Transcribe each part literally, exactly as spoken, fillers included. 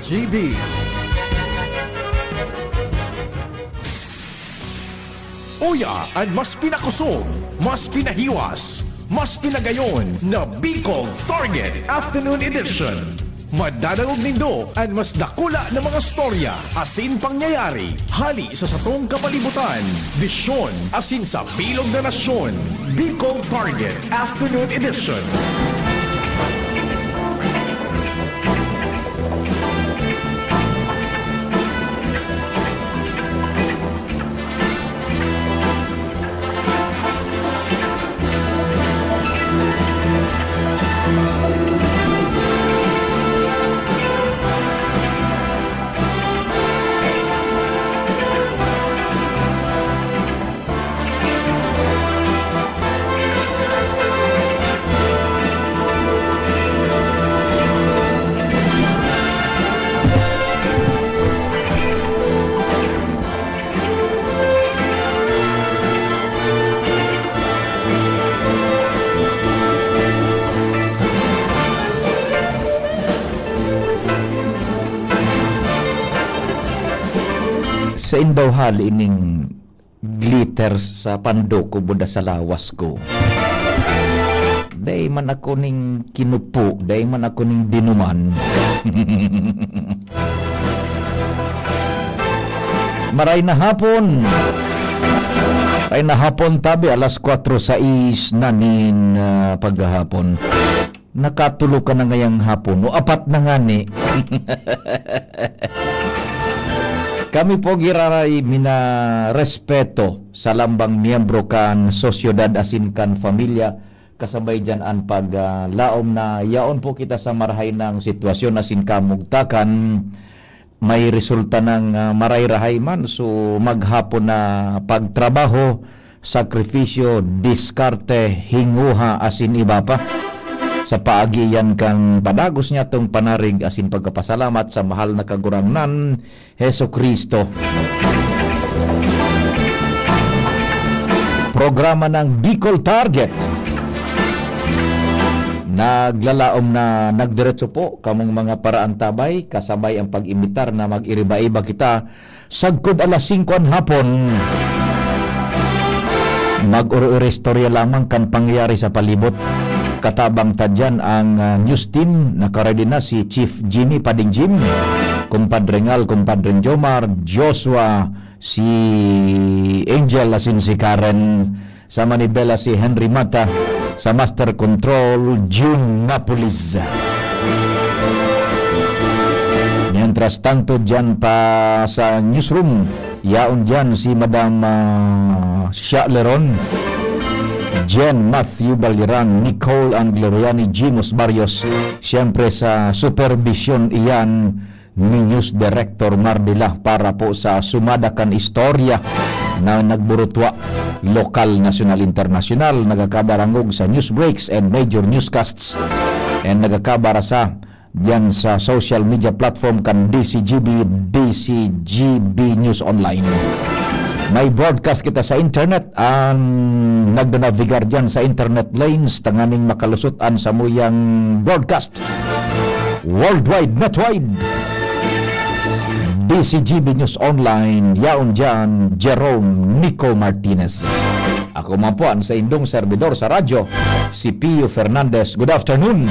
G B. Uya an mas pinakosog, mas pinahiwas, mas pinagayon na Bicol Target Afternoon Edition. Madadangog nindo an mas dakula na mga storya asin pangyayari hali sa satong kapalibutan, bisyon asin sa bilog na nasyon. Bicol Target Afternoon Edition. Sain daw hali ning glitters sa pandok ko, buda sa lawas ko? Dai man ako ning kinupo, dai man ako ning dinuman. Maray na hapon. Maray na hapon, tabi, alas kwatro sais na nin, ah, paghahapon. Nakatulo ka na ngayang hapon, o apat na ngani. Kami po giraray minarespeto sa lambang miyembro kan sosyedad asin kan pamilya, kasabay diyan an pag, ah, laom na yaon po kita sa marahay na sitwasyon asin kamugtakan. May resulta nang, ah, maray-rahay man. So, maghapon na pagtrabaho, sakripisyo, diskarte, hinguha, asin iba pa. Sa paagi iyan kan padagos niyatong panarig asin pagkapasalamat sa mahal na Kagurangnan, Jesu-Cristo. Programa ng Bicol Target. Naglalaom na nagdiretso po kamong mga paraantabay, kasabay ang pag-imbitar na mag-iriba-iba kita sagkod alas singko an hapon. Mag-uri-uri istorya lamang kan pangyayari sa palibot. Katabang ta diyan ang, ah, news team. Nakaready na si Chief Jimmy Pading Jim, Kumpadre Ngal, Kumpadre Jomar, Joshua, si Angel asin si Karen. Sa manibela, si Henry Mata. Sa Master Control, June Napolis. Mientras tanto, diyan pa sa newsroom, yaon diyan si Madam, ah, Sha Leron, Jen, Matthew Balirang, Nicole Angleriani, Jimos Barrios. Siyempre, sa supervision iyan ni News Director Mardila para po sa sumada kan istorya na nagburutwa, lokal, nasyonal, internasyonal, nagakadarangog sa news breaks and major newscasts, and nagakabarasa diyan sa social media platform kan D C G B, D C G B News Online. May broadcast kita sa internet, ang nagdanabigar diyan sa internet lanes tanganing makalusot an samuyang broadcast. Worldwide, netwide. D C G B News Online, yaon diyan, Jerome Nico Martinez. Ako man po ang saindong serbidor sa radyo, si Pio Fernandez. Good afternoon.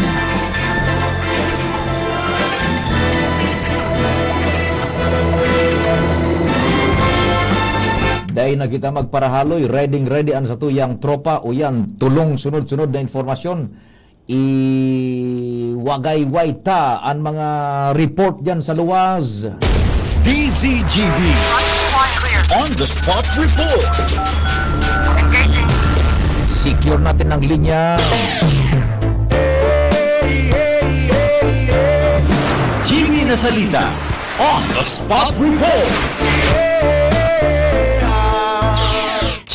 Dai na kita magparahaloy, ready-ready an satuyang tropa. Uyan, tulong sunod-sunod na informasyon. Iwagayway ta an mga report diyan sa luwas. D Z G B On the Spot Report. Secure natin ang linya. Jimmy Nasalita, On the Spot Report.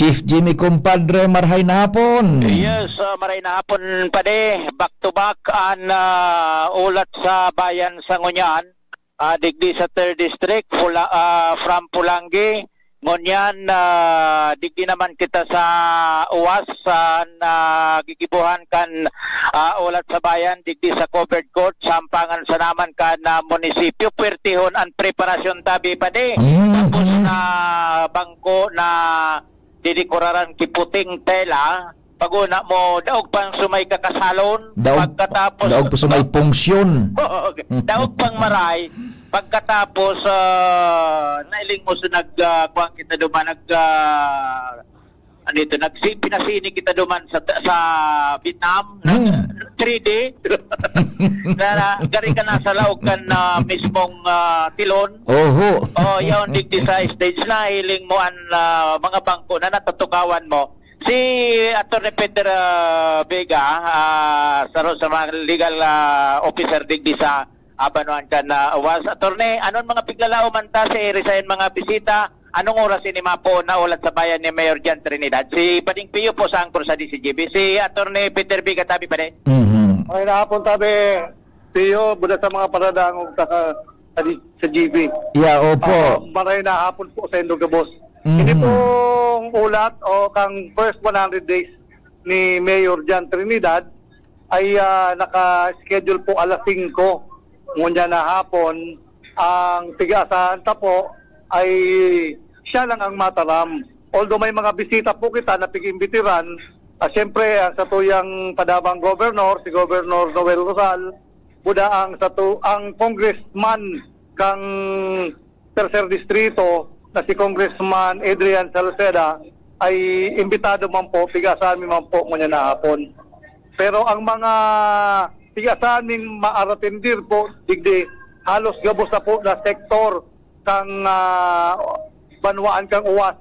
Chief Jimmy, kumpadre, marhay na hapon. Yes, ah, maray na hapon, padi. Back to back an, ah, ulat sa bayan sa ngunyan, ah, digdi sa third District, Pula-, ah, from Pulangi, Ngunyan, ah, digdi naman kita sa uwas sa nagigibuhan kan, ah, Ulat sa Bayan, digdi sa covered court, sampangan sa naman kan, ah, munisipyo, puwertehon an preparasyon tabi pa di. Mm. Tapos na bangko na didekuraran ki puting tela, pag-una mo, daog pang sumay kakasalon, Daog, pagkatapos daog pa sa may pungsyon. Daog pang maray, pagkatapos, ah, nailing mo sa nag, ah, kuwan kita duman, nag, ah, ano ito, nagsi-, pinasini kita duman sa, sa Vietnam, nag Hmm. three D. Na, na, gari ka na sa laog kan, ah, mismong, ah, tilon. Oho. Oh, yaon digdi sa stage na, hiling mo an, ah, mga bangko na natutukawan mo. Si Attorney Peter, ah, Vega, ah, saro sa mga legal, ah, officer digdi sa, ah, banwaan kan, ah, uwas. Attorney, anon mga piglalaom man ta si Irisayan mga bisita? Anong oras ini mapo na Ulat sa Bayan ni Mayor John Trinidad? Si Pading Pio po sa angkor sa D C G B. Si Attorney Peter Vega, tabi pa din. Mhm. Okay, nahapon tabi, Pio, buda sa mga paradangog sa, sa, sa G B. Yeah, opo. Ah, maray na hapon po sa Indogabos. Mhm. Ini pong ulat o kang first one hundred days ni Mayor John Trinidad ay, ah, naka-schedule po alas singko ngunyan na hapon. Ang piga-asahan ta po ay siya lang ang mataram. Although may mga bisita po kita na pig-imbitiran, ah, siyempre, ang satuyang padabang governor, si Governor Noel Rosal, buda ang satu-, ang congressman kang Tercer Distrito na si Congressman Adrian Salceda ay imbitado man po, piga-asahan mi man po ngunyan na hapon. Pero ang mga piga-asahan ming maaratindir po, digdi, halos gabos na po na sektor kang, ah, banwaan kang uwas.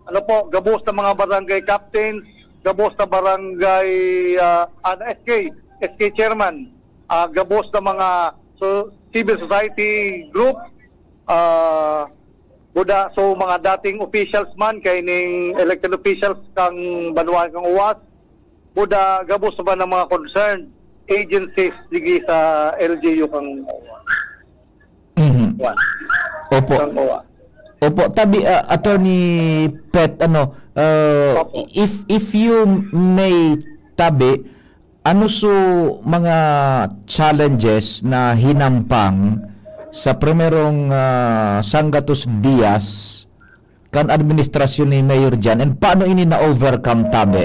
Ano po, gabos na mga barangay captains, gabos na barangay, ah, ah, na S K, S K chairman, ah, gabos na mga so, civil society group, ah, buda, so mga dating officials man, kaining elected officials kang banwaan kang uwas, buda, gabos pa ng mga concerned agencies digi sa L G U kang Mhm. Wa. Opo. Kang uwas. Opo, tabi, ah, Attorney Pet, ano, ah, Opo. if, if you may tabi, ano so mga challenges na hinampang sa primerong, ah, sanggatos diyas kan administrasyon ni Mayor John, and paano ini na-overcome tabi?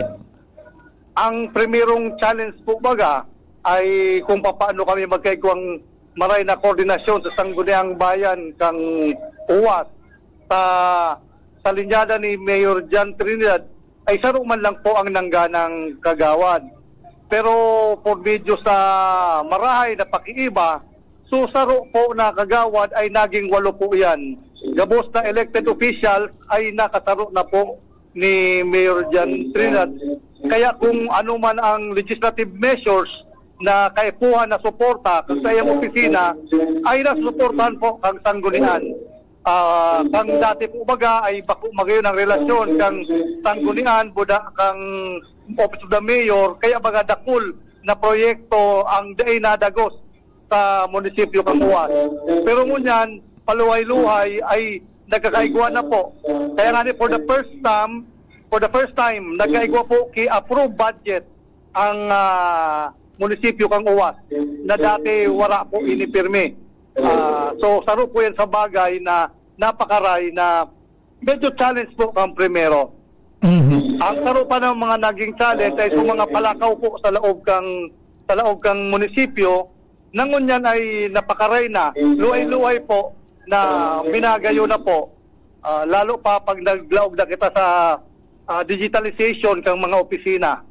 Ang primerong challenge po baga ay kung papaano kami magkaigwang maray na koordinasyon sa Sangguniang Bayan kang uwas. Sa, sa linyada ni Mayor John Trinidad ay saro man lang po ang nangganang kagawad. Pero por medyo sa marahay na pakiiba, so saro po na kagawad ay naging walo po yan. Gabos na elected officials ay nakasaro na po ni Mayor John Trinidad. Kaya kung ano man ang legislative measures na kaipuhan na suporta sa iyang opisina, ay nasusuportahan po kang Sanggunian. Ah, kang dati po baga ay bako magayon ang relasyon kang Sanggunian, buda kang Office of the Mayor, kaya baga dakul na proyekto ang dai nadagos sa munisipyo kan Uwas. Pero ngunyan, paluhay-luhay ay nagkakaigwa na po. Kaya nga ni, for the first time, for the first time, nagkaigwa po ki approved budget ang, ah, munisipyo kang Uwas na dati wala po ini pirmi. Ah, so, saro po yan sa bagay na napakaray na medyo challenge po kang primero. Mhm. Ang saro pa ng mga naging challenge ay sa mga palakaw po sa laog kang, sa laog kang munisipyo, na ngunyan ay napakaray na, luhay-luhay po na minagayo na po. Ah, lalo pa pag naglaog na kita sa, ah, digitalization kang mga opisina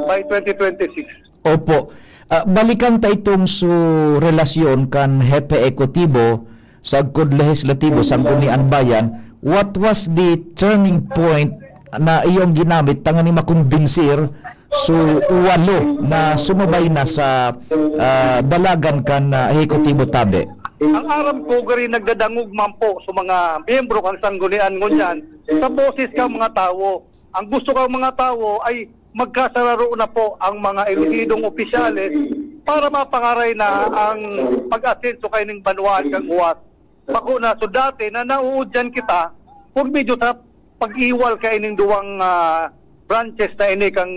by twenty twenty-six. Opo. Ah, balikan ta itong su relasyon kan Hepe Ekutibo, sagkod lehislatibo, Sanggunian Bayan. What was the turning point na iyong ginamit tanganing makumbinsir su walo na sumabay na sa, ah, dalagan kan, ah, Ehekutibo tabi? Ang aram ko, gari nagdadangog man po sa mga miyembro kan Sanggunian ngunyan sa boses kan mga tawo. Ang gusto kan mga tawo ay magkasararo na po ang mga elegidong opisyales para mapangaray na ang pag-asenso kaining banwaan kan Uwas. Bako na, so dati na nauudyan kita, Pag medyo sa pag-iwal kaining duwang, ah, branches na ini kang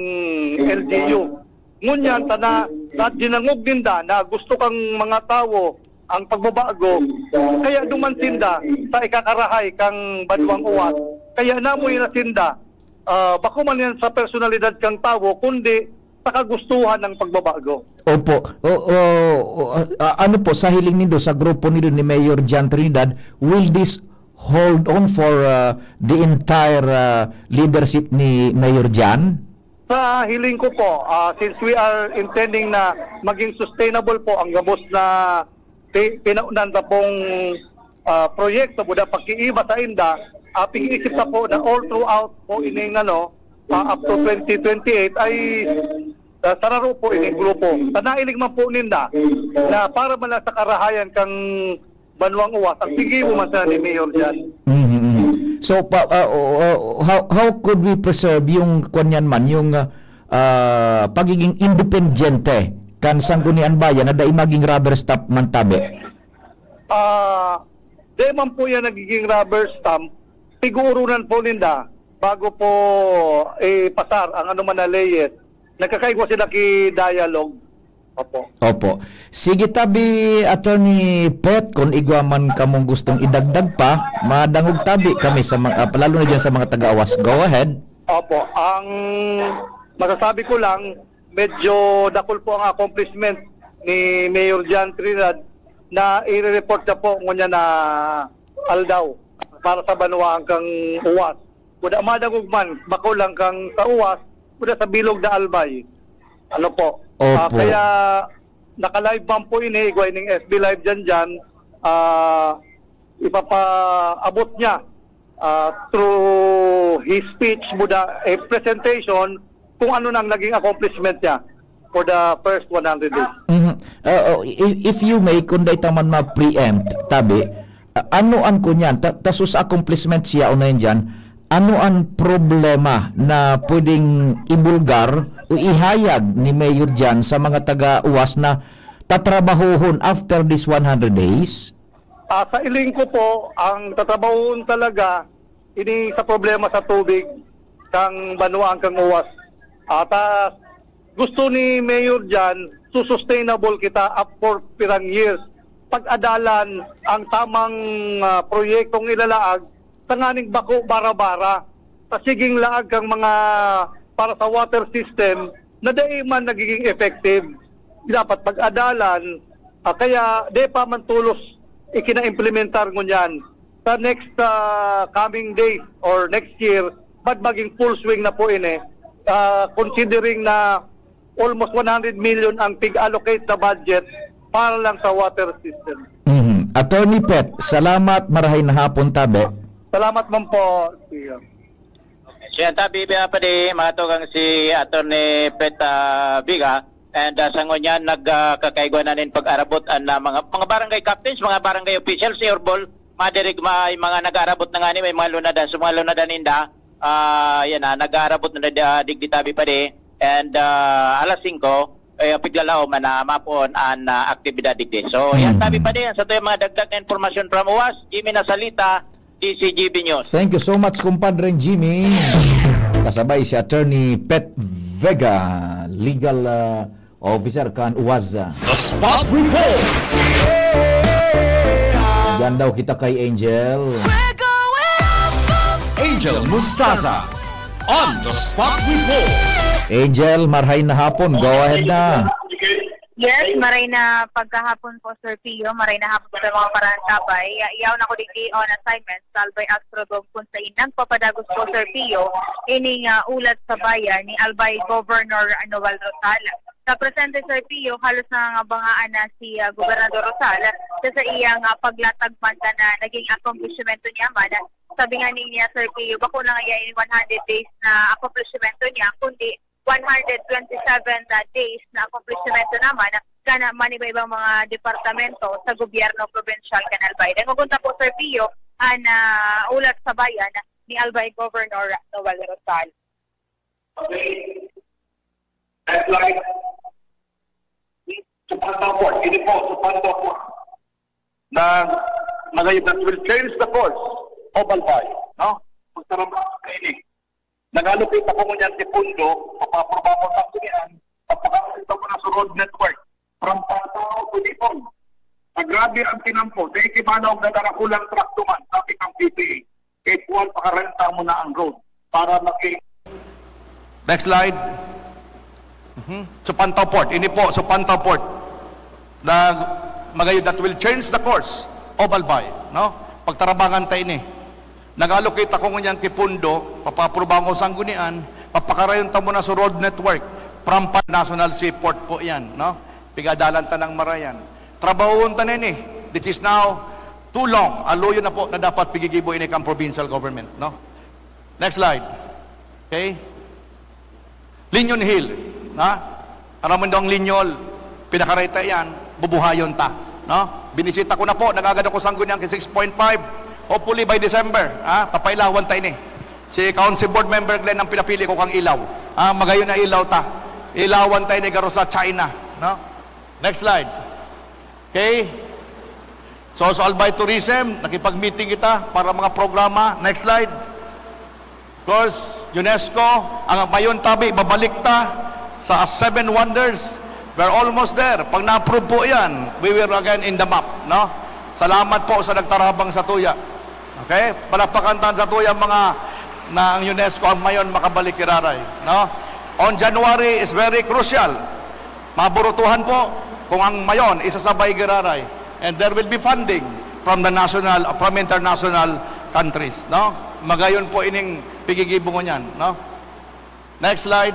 L G U. Ngunyan, tana, sa dinangog ninda na gusto kang mga tawo ang pagbabago, kaya duman sinda sa ikakarahay kang banwang Uwas. Kaya namoy na sinda, ah, bako man yan sa personalidad kang tawo, kundi sa kagustuhan ng pagbabago. Opo. O, o, o, ah, ano po, sa hiling nindo, sa grupo nindo ni Mayor John Trinidad, will this hold on for, ah, the entire, ah, leadership ni Mayor John? Sa hiling ko po, ah, since we are intending na maging sustainable po ang gabos na pi-, pinaundan ta pong, ah, proyekto, buda pagkiiba sa inda, ah, pag-iisip ta po na all throughout po ining, ano, ah, up to twenty twenty-eight ay, ah, sararo po ining grupo. Sa nailing man po ninda na para man lang sa karahayan kang banwang Uwas, ang sige mo man sana ni Mayor John. Mhm, mhm. So, pa, ah, o, o, how, how could we preserve yung, kwan yan man, yung, ah, ah, pagiging independyente kan Sangguniang Bayan na dai maging rubber stamp man tabi? Ah, di man po yan nagiging rubber stamp. Piguurunan po ninda bago po ipasar ang anuman na layas. Nagkakaigwa sila ki dialogue. Opo. Opo. Sige tabi, Attorney Pet, kung igwa man kamong gustong idagdag pa, madangog tabi kami sa mga, ah, lalo na dyan sa mga taga-Awas. Go ahead. Opo. Ang masasabi ko lang, medyo dakul po ang accomplishment ni Mayor John Trinidad na i-report niya po ngunyan na aldaw para sa banwaan kang Uwas. Kuda madangog man, bako lang kang sa Uwas, kuda sa bilog na Albay. Ano po? Ah, Opo. Kaya naka-live man po ini, igwa ning F B Live dyan dyan. Ah, ipapaabot niya, ah, through his speech, buda, eh, presentation, kung ano nang naging accomplishment niya for the first one hundred days. Mhm. Ah, oh, i-, if you may, kung dai ta man ma-preempt, tabi, ah, ano an kunyan? Ta-, taso sa accomplishment siya, una yan dyan, ano an problema na pwedeng ibulgar o ihayag ni Mayor John sa mga taga-Uwas na tatrabahohon after this one hundred days? Ah, sa iling ko po, ang tatrabahoon talaga, ini sa problema sa tubig, kang banwaan kang Uwas. At, ah, gusto ni Mayor John, susustainable kita up for pirang years. Pag-adalan ang tamang, ah, proyektong ilalaag, tanganing bako bara-bara. Sa siging laag kang mga para sa water system, na dai man nagiging effective. Dapat pag-adalan, ah, kaya di pa man tulos ikina-implementar ngunyan. Sa next, ah, coming days or next year, mad maging full swing na po ini. Ah, considering na almost one hundred million ang pig-allocate na budget para lang sa water system. Mhm. Attorney Pet, salamat, marahay na hapon tabi. Salamat man po, Sir. Siya tabi biya pa di, mga tugang si Attorney Pet, ah, Biga, and, ah, sa ngunyan, nag, ah, kakaigwa na nin pag-arabot an, ah, mga, mga barangay captains, mga barangay officials, Sir Bol, madirig may mga nag-aarabot na nga ni, may mga lunadan, sa mga lunadan ninda, ah, yan na, nag-aarabot na, ah, digdi tabi pa di, and, ah, alas singko, eh, piglalaom na mapuon an, ah, aktibidad digdi. So, yan, Hmm. tabi pa di, sa to yung mga dagdag na impormasyon from Uwas, Jimmy Nasalita, D C G B News. Thank you so much, kumpadreng Jimmy. Kasabay si Attorney Pet Vega, legal, ah, officer kan Uwas. The Spot Report. Diyan daw kita kay Angel. We're going up, up. Angel Mustaza on The Spot Report. Angel, marhay na hapon. Go ahead na. Yes, maray na pagkahapon po, Sir Pio. Maray na hapon po sa mga parantabay. Ya-, yaon ako digdi on assignment sa Albay Astrodome, kung sa inang papadagos po, Sir Pio, ining, ah, ulat sa bayan ni Albay Governor Noel Rosal. Sa presente, Sir Pio, halos nangangabangaan na si, ah, Gobernador Rosal sa, sa iyang, ah, paglatag man na naging akomplishmento niya man. Sabi nga niya, Sir Pio, bako na nga yan in one hundred days na akomplishmento niya, kundi one hundred twenty-seven na days na akomplishmento naman kana man iba-ibang mga departamento sa gobyerno probinsyal kan Albay. Dangogon ta po, Sir Pio, an, ah, ulat sa bayan ni Albay Governor Noel Rosal. Okay. That's right. Sa Pantapon, ini po, sa Pantapon. Na mga that will change the course of Albay. no? Pagtarabang kaini. Nag-allocate ako ngunyan si pundo, papaproba ko sa kunian, pagpakakita ko na sa road network. From Pantao to Dipon. Pag grabe ang tinampo, dahil kibanaw na darakulang trakto man, sabi ng P P A, kay Juan, pakarenta mo na ang road para maki- Next slide. Mhm. Sa Pantao Port. Ini po, sa Pantao Port. Na magayon, that will change the course of Albay, no? Pagtarabangan ta ini. Nag-allocate ako ngunyan ki pundo, papaaprubahan ko sanggunian, papakarayon ta muna sa road network. From pa-, National Seaport po yan, no? Pigadalan ta ng Marayan. Trabahoon ta na ini. This is now too long. Aluyon na po na dapat pigigibo ini kang provincial government, no? Next slide. Okay? Linion Hill, ha? Aram mo daw ang Linion, pinakareta yan, bubuhayon ta, no? Binisita ko na po, nag-agad ako sanggunian ki six point five. Hopefully by December, ha? Papailawan ta ini. Si Council Board Member Glenn ang pinapili ko kang ilaw. Ha? Magayon na ilaw ta. Ilawan ta ini garo sa China, no? Next slide. Okay? So, sa Albay Tourism, nakipag-meeting kita para mga programa. Next slide. Of course, UNESCO, ang Mayon tabi, babalik ta sa Seven Wonders. We're almost there. Pag na-approve po yan, we will again in the map, no? Salamat po sa nagtarabang sa tuya. Okay? Palakpakan tayo sa tuya mga na ang UNESCO ang Mayon makabalik, giraray, no? On January is very crucial. Maburutuhan po kung ang Mayon isasabay, giraray. And there will be funding from the national, from international countries, no? Magayon po ining pigigibo ngunyan, no? Next slide.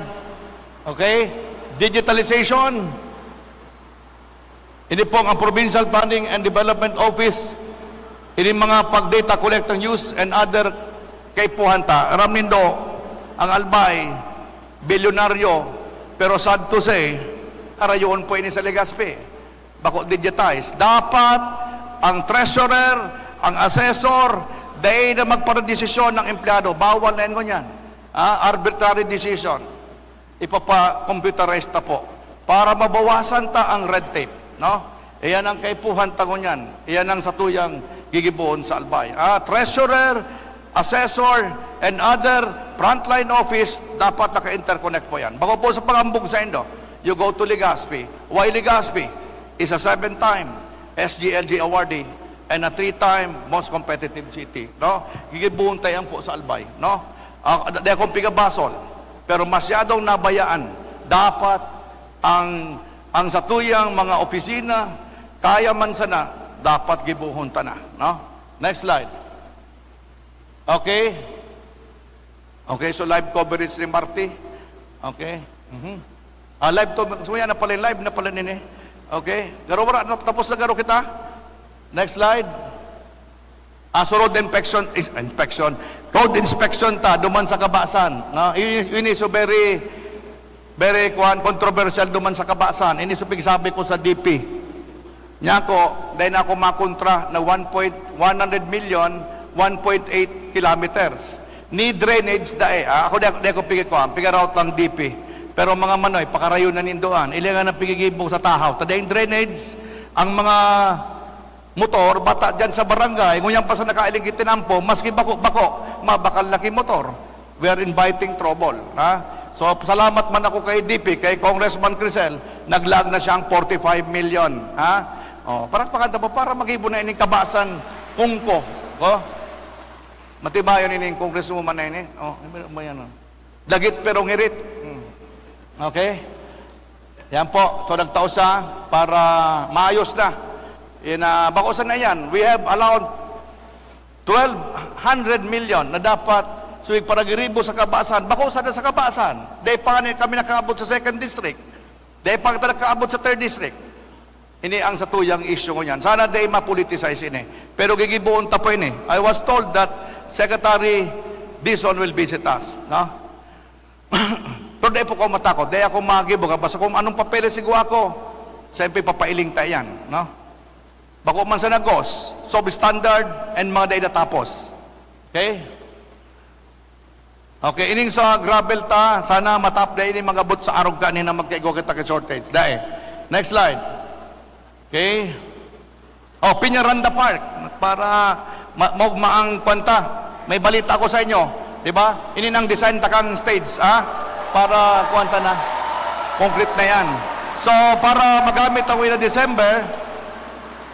Okay? Digitalization. Ini po ang Provincial Planning and Development Office. Ini mga pag-data collecting news and other kaipuhan ta. Aram nindo, ang Albay, bilyonaryo, pero sad to say, karayoon po ini sa Legazpi. Bako digitize. Dapat ang treasurer, ang assessor, dai na magparadesisyon ng empleyado. Bawal na yan ngunyan. Ah, arbitrary decision. Ipapa-computerize ta po para mabawasan ta ang red tape, no? Iyan ang kaipuhan ta ngunyan. Iyan ang satuyang gigibohon sa Albay. Ah, treasurer, assessor, and other frontline office, dapat naka-interconnect po yan. Bako po sa pangambog sa indo, you go to Legazpi. Why Legazpi? Is a seven-time S G L G awardee and a three-time most competitive city, no? Gigibohon ta yan po sa Albay, no? Ah, di akong pigabasol, pero masyadong nabayaan. Dapat ang, ang satuyang mga opisina, kaya man sana, dapat gibohon ta na, no? Next slide. Okay? Okay, so live coverage ni Marty. Okay? Mhm. Ah, live to, so yan na pala yung live na pala nini. Okay? Garo wala, na- tapos na garo kita. Next slide. Ah, so road inspection, is, inspection. Road inspection ta, duman sa Kabasan. No? Ini, ini so very, very, kuan, controversial duman sa Kabasan. Ini so pigsabi ko sa D P. Nyako, dai na ako makontra na one point one hundred million, one point eight kilometers. Ni drainage dai, ah, ako di ako, di ako pigi-, kuan, piga-route lang D P. Pero mga manoy, pakarayo na nindoan. Ilingan ang pigigibo sa tahaw. Ta daing drainage, ang mga motor, bata dyan sa barangay, ngunyan pa sa nakailing itinampo, maski bako-bako, mabakal na ki motor. We are inviting trouble, ha? So, salamat man ako kay D P, kay Congressman Crisel, naglaag na siyang forty-five million, ha? Oh, parakpakan ta po para magibo na ining Kabasan, Kungko. Oh? Matibayon ining congresswoman na ini. Oh, ano ba yan, oh? Dagit pero ngirit. Hmm. Okay? Yan po. So, nagtao siya para maayos na. Yan, ah, bako sa na yan. We have allowed twelve hundred million na dapat suwig para giribo sa Kabasan. Bako sana sa Kabasan. Dai pa nga kami nakaabot sa second district. Dai pa kita nakaabot sa third district. Ini ang satuyang issue ngunyan. Sana dai ma-politicize ini. Pero gigiboon ta po ini. I was told that Secretary Dizon will visit us. No? Pero dai po ko matakot. Dai ako magibo. Basta kung anong papeles igwa ko, siyempre papailing ta yan. No? Bako man sa nagos, substandard, and mga dai natapos. Okay? Okay, ining sa gravel ta, sana matap na ini mag-abot sa arog ta, ni na magkaigo kita ka shortage. Dai. Next slide. Okay? Oh, Peñaranda Park, para ma-, maugma ang kwanta. May balita ako sa inyo, di ba? Ini nang design ta kang stage, ha? Para kuwan ta na. Concrete na yan. So, para magamit ang na December,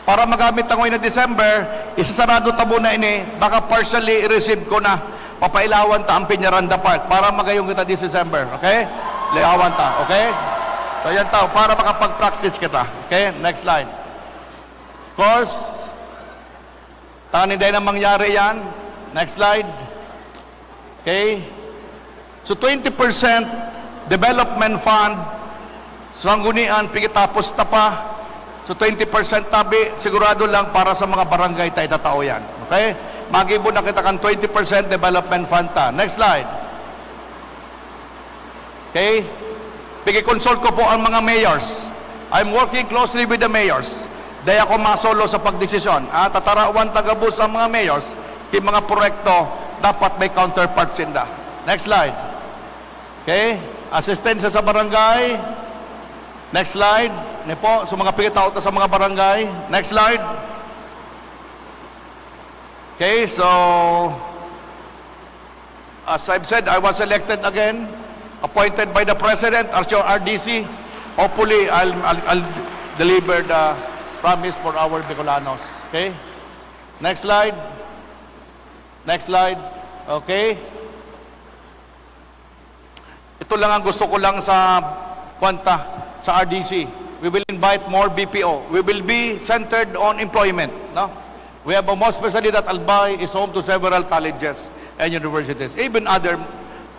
para magamit ang na December, isasarado ta muna ini, baka partially i-receive ko na. Papailawan ta ang Peñaranda Park para magayong kita this December, okay? Ilawan ta, okay? So, yan tao, para makapag-practice kita. Okay, next slide. Of course, tangan hindi na mangyari yan. Next slide. Okay? So, twenty percent development fund, so, sanggunian, pigitapos ta pa. So, twenty percent tabi, sigurado lang para sa mga barangay ta itatao yan. Okay? Magibo na kita kan twenty percent development fund ta. Next slide. Okay? Pigi-consult ko po ang mga mayors. I'm working closely with the mayors. Dai ako masolo sa pagdesisyon. Ah, tatarawan ta gabos ang mga mayors, ki mga proyekto, dapat may counterpart sinda. Next slide. Okay? Asistensya sa barangay. Next slide. Ni po, sa mga pigitao ta sa mga barangay. Next slide. Okay, so, as I've said, I was elected again, appointed by the President as your R D C. Hopefully, I'll, I'll, I'll deliver the promise for our Bicolanos. Okay? Next slide. Next slide. Okay? Ito lang ang gusto ko lang sa, kwanta, sa R D C. We will invite more B P O. We will be centered on employment, no? We have a most especially that Albay is home to several colleges and universities, even other,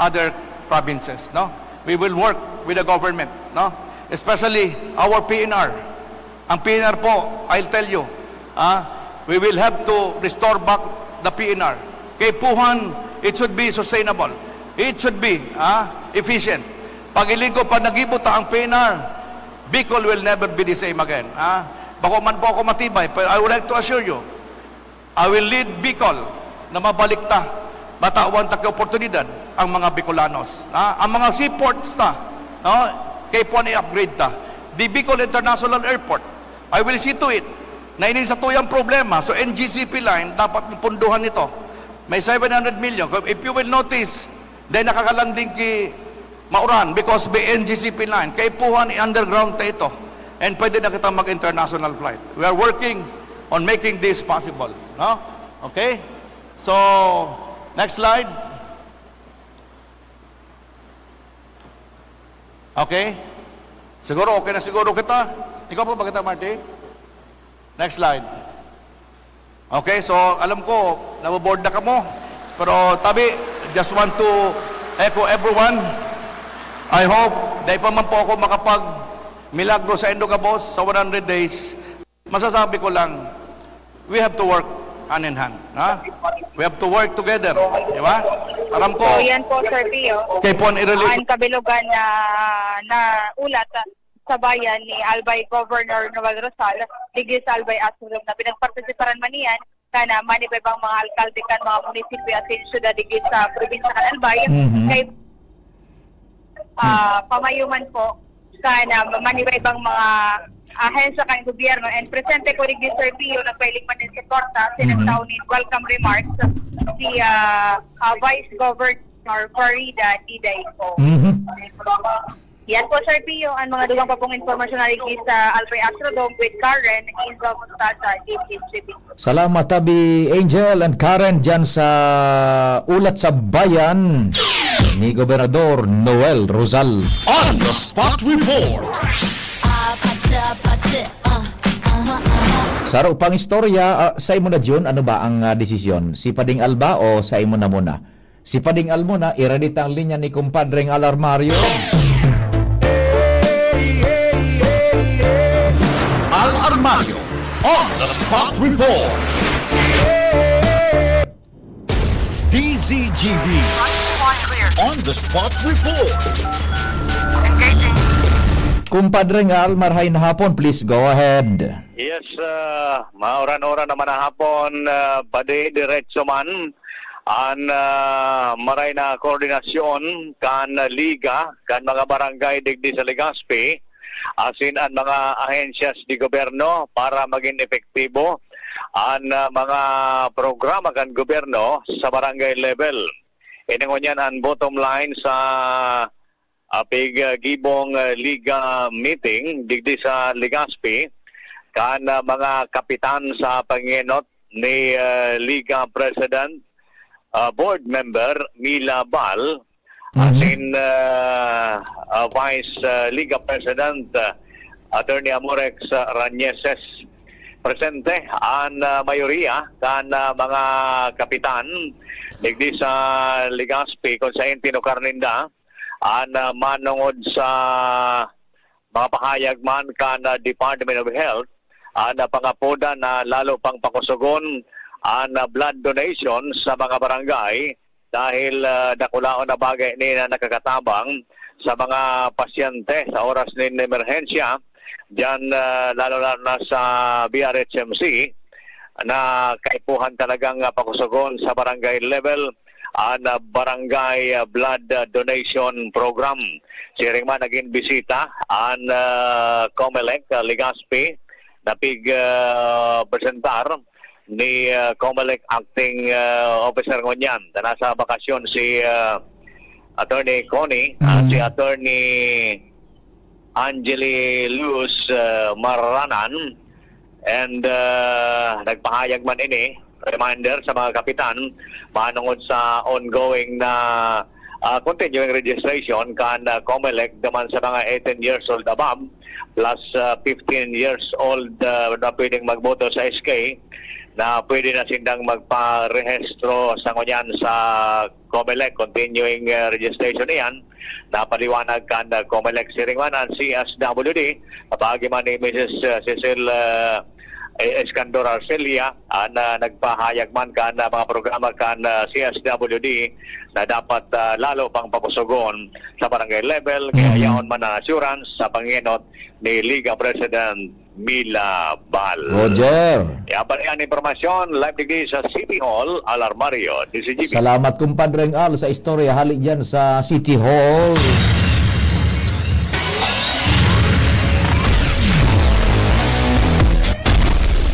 other provinces, no? We will work with the government, no? Especially our P N R. Ang P N R po, I'll tell you, ah, we will have to restore back the P N R. Kaipuhan, it should be sustainable. It should be, ah, efficient. Pag hiling ko pa nagibo ta ang P N R, Bicol will never be the same again. Ah, bako man po ako matibay, pero I would like to assure you, I will lead Bicol na mabalik ta, matawan ta ki oportunidad ang mga Bicolanos. Ah, ang mga seaports ta, no? Kaipuhan i-upgrade ta. The Bicol International Airport, I will see to it na ini satuyang problema. So, N G C P line, dapat mapunduhan nito. May seven hundred million. If you will notice, dai nakakalanding ki Mauran because may N G C P line. Kaipuhan i-underground ta ito. And pwede na kita mag-international flight. We are working on making this possible. No? Okay? So, next slide. Okay? Siguro okay na siguro kita. Ikaw pa ba kita, Marty? Next slide. Okay, so alam ko, nabobored na kamo. Pero tabi, just want to echo everyone. I hope, dai pa man po ako makapag-milagro sa indo gabos sa one hundred days. Masasabi ko lang, we have to work hand in hand. Ha? We have to work together. Di ba? Aram ko, So, yan po, Sir Pio. Kaipuhan i-relate. Ang kabilugan na, na ulat sa bayan ni Albay Governor Noel Rosal, digdi sa Albay Astrodome na pinagpartisiparan man niyan, kana man iba-ibang mga alkalde kan mga munisipyo at syudad digdi sa probinsya kan Albay. Mhm. Kay, ah, pamayo man po, kana man iba-ibang mga ahensya kan gobyerno, and presente ko digdi, Sir Pio, nagpailing man din suporta, Mhm. sinagtao nin welcome remarks si, ah, ah, Vice Governor Farida Didayco. Mhm. Yan po, Sir Pio, ang mga dugang pa pong impormasyon na ligid sa Albay Astrodome with Karen Enzo Mostaza, D H T V. Salamat, Tabi Angel and Karen, dyan sa Ulat sa Bayan ni Gobernador Noel Rosal. On the Spot Report. Saro pang istorya, ah, sa imo na, Jun, ano ba ang, ah, desisyon? Si Pading Alba o sa imo na muna? Si Pading Al muna, i-ready ta ang linya ni Kumpadreng Al Armario. Al Armario on the Spot Report. D Z G B on the Spot Report. Kumpadreng Al, marahay na hapon, please go ahead. Yes, ah, mauran-uran naman na hapon, ah, padi diretso man an, ah, maray na koordinasyon kan liga, kan mga barangay digdi sa Legazpi, asin an mga ahensyas di gobyerno para magin epektibo an, ah, mga programa kan gobyerno sa barangay level. Ini ngunyan an bottom line sa, ah, pig-, ah, gibong, ah, Liga meeting digdi sa Legazpi kan, ah, mga kapitan sa pangenot ni, ah, Liga President, ah, Board Member Mila Bal, Mhm. asin, ah, ah, Vice, ah, Liga President, ah, Attorney Amorex, ah, Rañeses. Presente an, ah, mayoriya kan, ah, mga kapitan digdi sa Legazpi, kun saen tinukar ninda an, ah, manongod sa mga pahayag man kan, ah, Department of Health, an, ah, pangapodan na lalo pang pakusogon an, ah, blood donation sa mga barangay dahil, ah, dakulaon na bagay ini na nakakatabang sa mga pasyente sa oras nin emerhensya, diyan, ah, lalo na, na sa B R H M C, na kaipuhan talagang, ah, pakusogon sa barangay level an, ah, Barangay, ah, Blood, ah, Donation Program. Siring man, nagin bisita an, ah, Comelec, ah, Legazpi, na pig, ah, presentar ni, ah, Comelec Acting, ah, Officer ngunyan, na nasa bakasyon si, ah, Attorney Connie, ah, Mm. si Attorney Angeli Luz, ah, Maranan, and, ah, nagpahayag man ini, reminder sa mga kapitan, manongod sa ongoing na, ah, continuing registration kan, ah, Comelec duman sa mga eighteen years old above plus, ah, fifteen years old, ah, na pwedeng magboto sa S K, na pwede na sindang magparehistro sa ngunyan sa Comelec. Continuing, ah, registration iyan. Napaliwanag kan, ah, Comelec. Siring man an C S W D, kapaagi man ni Missus, ah, Cecil, ah, eh, Escandor Arcelia, ah, na nagpahayag man kan, ah, mga programa kan, ah, C S W D na dapat, ah, lalo pang pakusogon sa barangay level, kaya Mhm. yaon man ang assurance sa pangenot ni Liga President Mila Bal. Roger. Yan pa rin ang impormasyon, live digdi sa City Hall, Al Armario, D Z G B. Salamat, Kumpadreng Al, sa istorya hali diyan sa City Hall.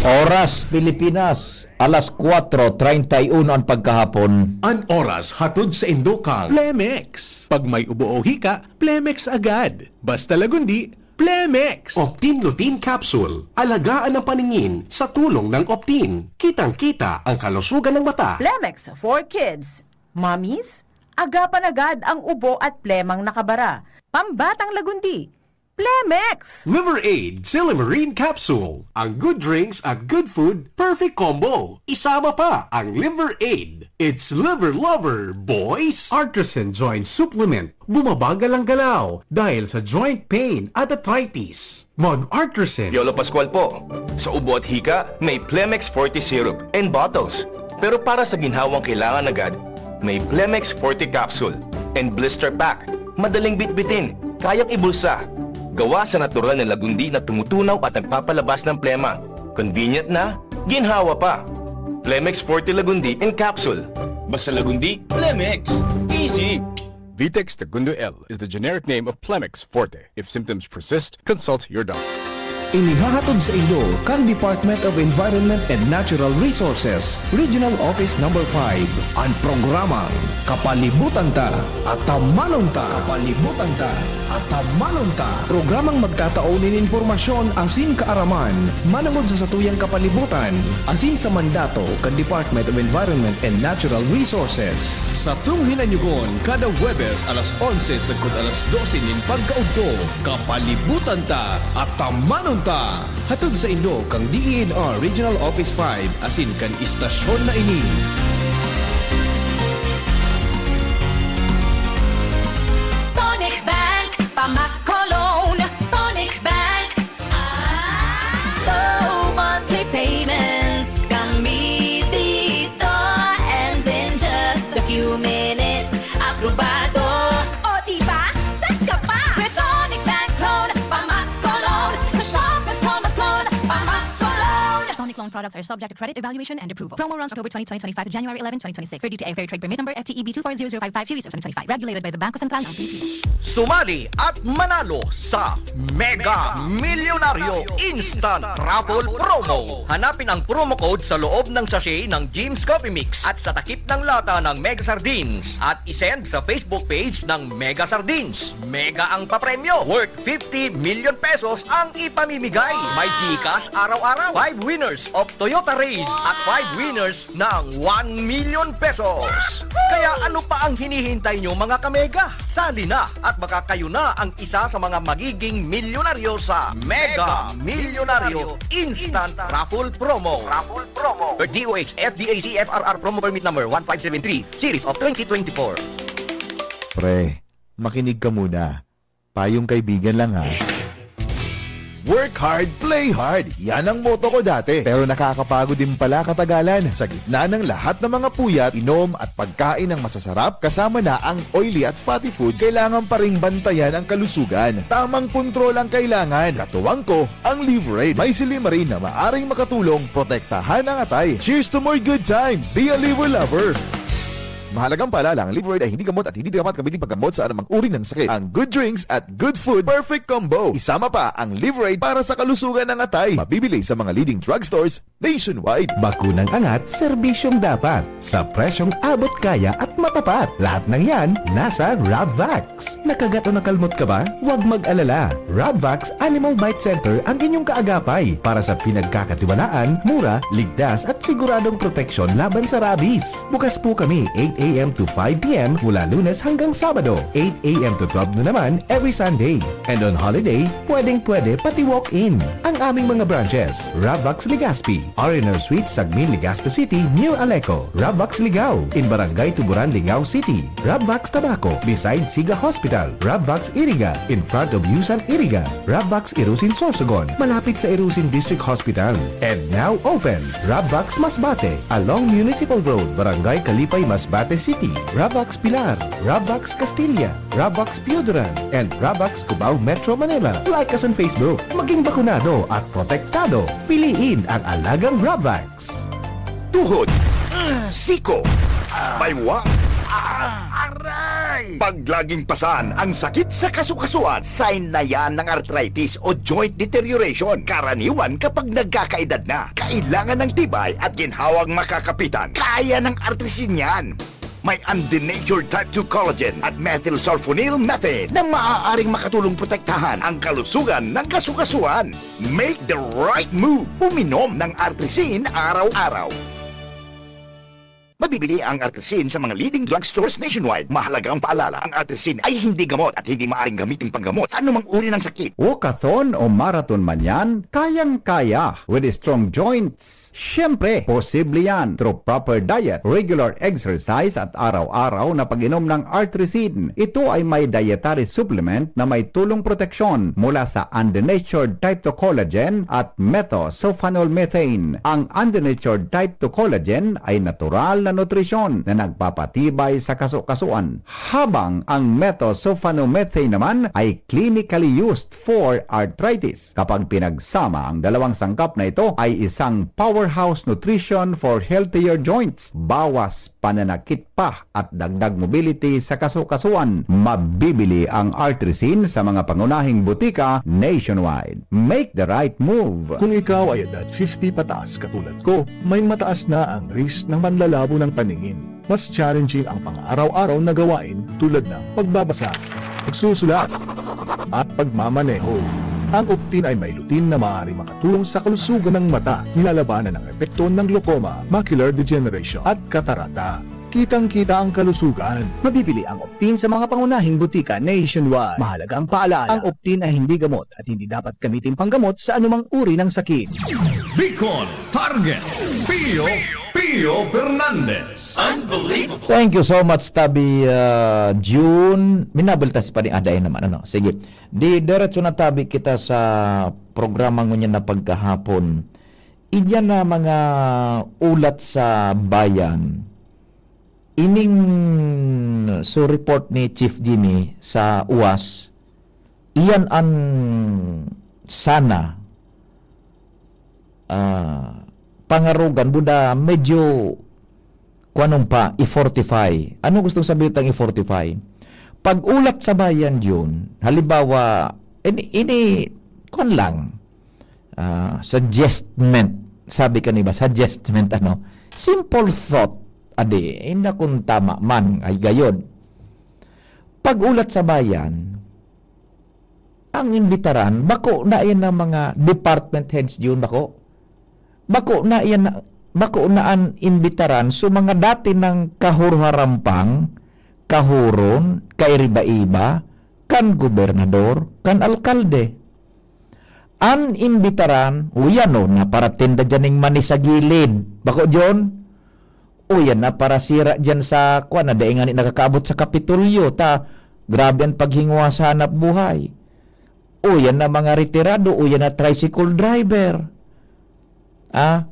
Oras, Pilipinas, alas kuwatro treinta y uno an pagkahapon. An oras hatod saindo kan Plemex. Pag may ubo o hika, Plemex agad. Basta Lagundi, Plemex. Optin Lutein Capsule. Alagaan ang paningin sa tulong ng Optin. Kitang-kita ang kalusugan ng mata. Plemex for kids. Mommies, agapan agad ang ubo at plemang nakabara. Pambatang Lagundi, Plemex! Liver Aid Silimarine Capsule. Ang good drinks at good food, perfect combo. Isama pa ang Liver Aid. It's Liver Lover, boys! Artisan Joint Supplement. Bumabagal ang galaw dahil sa joint pain at arthritis. Mag-Artisan. Yolo Pascual po. Sa ubo at hika, may Plemex Forte Syrup and bottles. Pero para sa ginhawang kailangan agad, may Plemex Forte Capsule and Blister Pack. Madaling bitbitin, kayang ibulsa. Gawa sa natural na lagundi na tumutunaw at nagpapalabas ng plema. Convenient na, ginhawa pa. Plemex Forte Lagundi in Capsule. Basta Lagundi, Plemex. Easy! Vitex Segundo L is the generic name of Plemex Forte. If symptoms persist, consult your doctor. Inihahatod saindo kan Department of Environment and Natural Resources, Regional Office Number five, an programang Kapalibutan Ta, Atamanon Ta. Kapalibutan Ta, Atamanon Ta. Programang magtatao nin impormasyon asin kaaraman manongod sa satuyang kapalibutan asin sa mandato kan Department of Environment and Natural Resources. Satong hinanyugon kada Huwebes alas onse sagkod alas dose nin pagkaudto, Kapalibutan Ta, Atamanon Ta. Hatod saindo kan D E N R Regional Office five asin kan istasyon na ini. Tonic Bank, Pamasko Loan, Tonic Bank. Low monthly payments, kami dito. And in just a few minutes, aprobado. O, diba? Set ka pa! With Tonic Bank Loan, Pamasko Loan. Sa Shoppers, Tonic Loan, Pamasko Loan. Tonic Loan Products are subject to credit evaluation and approval. Promo runs October twenty, twenty twenty-five to January eleven, twenty twenty-six, per D T I Fair Trade Permit Number F T E B two four zero zero five five series of twenty twenty-five. Regulated by the Bangko Sentral ng Pilipinas. Sumali at manalo sa Mega Milyonaryo Instant Raffle Promo. Hanapin ang promo code sa loob ng sachet ng Jim's Coffee Mix at sa takip ng lata ng Mega Sardines at isend sa Facebook page ng Mega Sardines. Mega ang papremyo, worth fifty million pesos ang ipamimigay. May GCash araw-araw. Five winners of Toyota Rays at five winners ng one million pesos. Kaya ano pa ang hinihintay nyo, mga kamega? Sali na at baka kayo na ang isa sa mga magiging milyonaryo sa Mega Milyonaryo Instant Raffle Promo. Raffle Promo. Per D O H F D A C F R R Promo Permit Number one five seven three, Series of twenty twenty-four. Pre, makinig ka muna. Payong kaibigan lang ha. Work hard, play hard. Yan ang motto ko dati. Pero nakakapagod din pala katagalan. Sa gitna ng lahat ng mga puyat, inom at pagkain ng masasarap, kasama na ang oily at fatty foods, kailangan pa ring bantayan ang kalusugan. Tamang kontrol ang kailangan. Katuwang ko, ang Livraid. May silimarin na maaring makatulong protektahan ang atay. Cheers to more good times! Be a liver lover! Mahalagang paalala, ang Livraid ay hindi gamot at hindi dapat gamitin paggamot sa anumang uri ng sakit. Ang good drinks at good food, perfect combo. Isama pa ang Livraid para sa kalusugan ng atay. Mabibili sa mga leading drugstores nationwide. Bakunang angat, serbisyong dapat, sa presyong abot kaya at matapat. Lahat ng yan, nasa Rabvax. Nakagat o nakalmot ka ba? Huwag mag-alala. Rabvax Animal Bite Center ang inyong kaagapay para sa pinagkakatiwalaan, mura, ligtas at siguradong proteksyon laban sa rabies. Bukas po kami eight a.m. to five p.m. mula Lunes hanggang Sabado, eight a.m. to twelve noon naman every Sunday. And on holiday, pwedeng-pwede pati walk-in. Ang aming mga branches, Rabvax Legazpi, R and R Suite, Sagmin, Legazpi City, near Aleco. Rabvax Ligao, in Barangay Tuburan, Ligao City. Rabvax Tabaco, beside Siga Hospital. Rabvax Iriga, in front of Yusan Iriga. Rabvax Irusin Sorsogon, malapit sa Irusin District Hospital. And now open, Rabvax Masbate, along Municipal Road, Barangay Kalipay, Masbate City. Rabvax Pilar, Rabvax Castilla, Rabvax Pioduran, and Rabvax Cubao, Metro Manila. Like us on Facebook. Maging bakunado at protektado. Piliin ang alagang Rabvax. Tuhod, siko, baywang, aray! Pag laging pasan ang sakit sa kasukasuan, sign na yan ng arthritis o joint deterioration. Karaniwan kapag nagkakaedad na, kailangan ng tibay at ginhawang makakapitan. Kaya ng Artrisin yan. May undenatured type two collagen at methylsulfonyl methane na maaaring makatulong protektahan ang kalusugan ng kasukasuan. Make the right move! Uminom ng Artrisin araw-araw. Mabibili ang Artrisin sa mga leading drugstores nationwide. Mahalagang paalala, ang Artrisin ay hindi gamot at hindi maaaring gamitin panggamot sa anumang uri ng sakit. Walkathon o marathon man yan, kayang-kaya with strong joints. Siyempre, posible yan through proper diet, regular exercise at araw-araw na pag-inom ng Artrisin. Ito ay may dietary supplement na may tulong proteksyon mula sa undenatured type two collagen at methylsulfonylmethane. Ang undenatured type two collagen ay natural na nutrisyon na nagpapatibay sa kasukasuan, habang ang methylsulfonomethane naman ay clinically used for arthritis. Kapag pinagsama, ang dalawang sangkap na ito ay isang powerhouse nutrition for healthier joints. Bawas pananakit pa at dagdag mobility sa kasukasuan. Mabibili ang Artrisin sa mga pangunahing butika nationwide. Make the right move! Kung ikaw ay edad fifty pataas katulad ko, may mataas na ang risk ng panlalabo ng paningin. Mas challenging ang pang-araw-araw na gawain tulad ng pagbabasa, pagsusulat, at pagmamaneho. Ang Optin ay may lutein na maaaring makatulong sa kalusugan ng mata, nilalabanan ang epekto ng glaucoma, macular degeneration, at katarata. Kitang-kita ang kalusugan. Mabibili ang Optin sa mga pangunahing butika nationwide. Mahalagang paalala, ang Optin ay hindi gamot at hindi dapat gamitin panggamot sa anumang uri ng sakit. Bicol Target, Pio, Pio Fernandez. Unbelievable. Thank you so much, Tabi ah, June. Minabaltas pa rin aday naman, ano. Sige. Di diretso na tabi kita sa programa ngunyan na pagkahapon. Iyan na mga ulat sa bayan. Ining so report ni Chief Jimmy sa uwas, iyan an sana, ah, pangarogan, buda medyo, kuanong pa, i-fortify. Ano gustong sabihin tang i-fortify? Pag-ulat sa bayan yun, halimbawa, ini, ini, kuwan lang, ah, suggestment, sabi ka ni ba, suggestment, ano, simple thought, adi, inda kung tama man, ay gayod. Pag-ulat sa bayan, ang imbitaran, bako na yan ng mga department heads yun, bako. Bako na yan, bako na an imbitaran, so mga dati ng kahurharampang, kahuron, kairiba-iba, kan gobernador, kan alkalde. An imbitaran, uyan o, naparatinda dyan ning mani sa gilid. Bako, John? Uyan na parasira dyan sa, kuwan na, dai nga ni nakakaabot sa Kapitolyo, ta, grabe ang paghingwa sa hanap buhay. Uyan na mga retirado, uyan na tricycle driver. Ah,